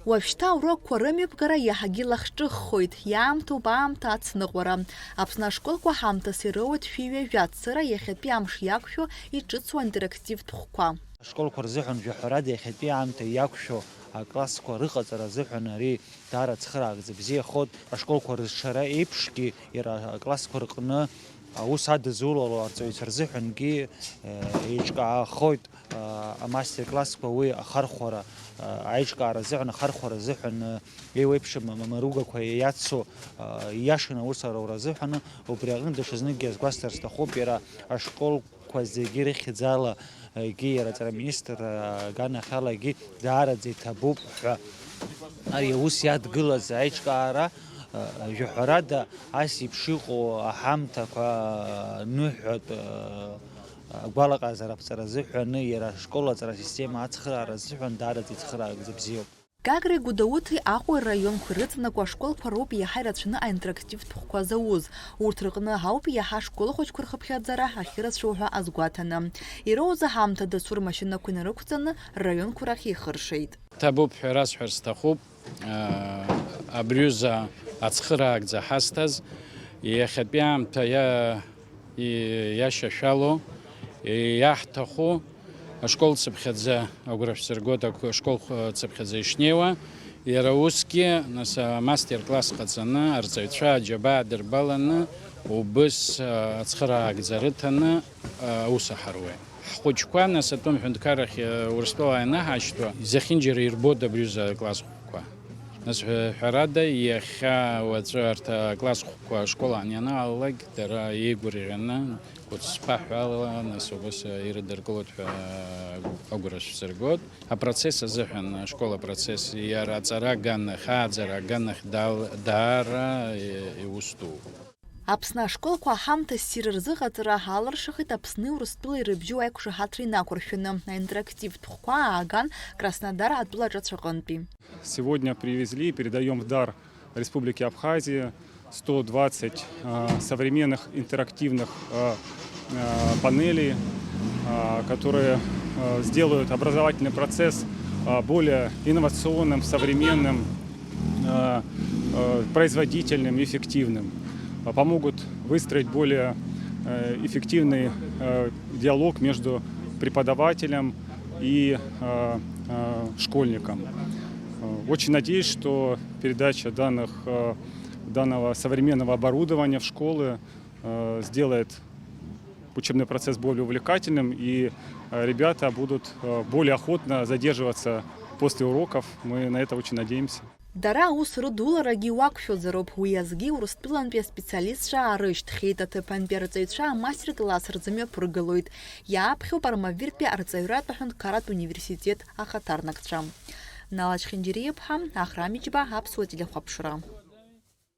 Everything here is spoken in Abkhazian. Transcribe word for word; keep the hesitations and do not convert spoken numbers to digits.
Уажәшьҭа аурокқәа рымҩаԥгара иаҳагьы лахҿыххоит, иаамҭоуп аамҭа ацныҟәара. Аԥсны ашколқәа ҳамҭас ироуеит шәи ҩажәа цыра иахьатәи амш иақәшәо иҿыцу аинтерактивтә хәқәа. Ашколқәа рзыҳәан жәаҳәарада иахьатәи аамҭа иақәшәо аклассқәа рыҟаҵара азыҳәан ари даара цхыраагӡа бзиахоит. Ашколқәа рызшара еиԥшгьы иара аклассқәа рҟны аус адызулало арҵаҩцәа рзыҳәангьы, э, еиҿкаахоит. Амастер-классқәа уи ахархәара, аиҿкаара азыҳәан, ахархәара азыҳәан, еиуеиԥшым амаругақәа иацу, ииашаны аус арура азыҳәан, убри аҟны даҽазныкгьы азгәасҭар сҭахуп, иара ашколқәа зегьы рыхьӡала, егьи иара аҵара министр аганахьалагьы даараӡа иҭабуп ҳәа. Ари аус иадгылаз аиҿкаара, жәаҳәарада, ас еиԥш иҟоу аҳамҭақәа ныҳәатә, агәалаҟазаара аԥҵара азыҳәаны иара ашкол аҵара асистема ацхыраара азыҳәан даараӡа ицхыраагӡа бзиоуп. Гагреи Гәдоуҭеи Аҟәеи раионқәа ирыҵанакуа ашколқәа роуп иаҳа ирацәаны аинтерактивтә хәқәа зауз. Урҭ рҟны ауп иаҳа ашкол хәыҷқәа рхыԥхьаӡара ахьырацәоу ҳәа азгәаҭаны. Ироуз аҳамҭа дасу рмашьынақәа инарықәҵаны раионқәа рахь ихыршеит. Ҭабуп ҳәа расҳәар сҭахуп. Абри аҩыза ацхыраагӡа ҳазҭаз, иахьатәи аамҭа иа-, и-, иашьашәало, иаҳҭаху, ашкол цыԥхьаӡа агәра шәсыргоит, ак-, ашкол х-, цыԥхьаӡа ишнеиуа, иара усгьы, нас, амастер-класс ҟаҵаны, арҵаҩцәа аџьабаа дырбаланы, убыс, а, ацхыраагӡа рыҭаны, а, аус аҳаруеит. Ҳхәыҷқәа, нас, атәым ҳәынҭқаррахь, э, Урыстәыла ианаҳашьҭуа, зехьынџьара ирбоит абри аҩыза акласс хәқәа. Нас, ҳәа-, ҳәарада, иахьа уаҵәы арҭ акласс хәқәа ашкол аан ианаалалак, дара еигәырӷьаны, кәыцԥаҳәала, нас, убас, э, ирыдыркылоит ҳәа агәра шәсыргоит. Апроцесс азыҳәан, ашкол апроцесс, иара аҵара аганахь, ааӡара аганахь дал-, даара, э, иус дууп. Аԥсны ашколқәа аҳамҭа ссир рзыҟаҵара алыршахеит Аԥсни Урыстәылеи рыбжьоу аиқәшаҳаҭра инақәыршәаны. Аинтерактивтә хәқәа ааган Краснодар атәылаҿацә аҟынтәи. Сегодня привезли и передаём в дар Республике Абхазии сто двадцать, а, современных интерактивных, а, а, панелей, а, которые, а, сделают образовательный процесс, а, более инновационным, современным, э, э, производительным, эффективным, а, помогут выстроить более, э, эффективный, э, диалог между преподавателем и, э, э, школьником. Э, очень надеюсь, что передача данных, э, данного современного оборудования в школы, э, сделает учебный процесс более увлекательным, и, э, ребята будут, э, более охотно задерживаться после уроков. Мы на это очень надеемся. Дара аус рыдуларагьы уақәшәозароуп, уи азгьы Урыстәылантәи аспециалистцәа аарышьҭхьеит, аҭыԥантәи арҵаҩцәа амастер-класс рзымҩаԥыргалоит. Иааԥхьоуп Армавиртәи арҵаҩратә аҳәынҭқарратә университет ахаҭарнакцәа. Нала Чхинџьириаԥҳа, Ахрам Иџьба, Аԥсуа телехәаԥшра.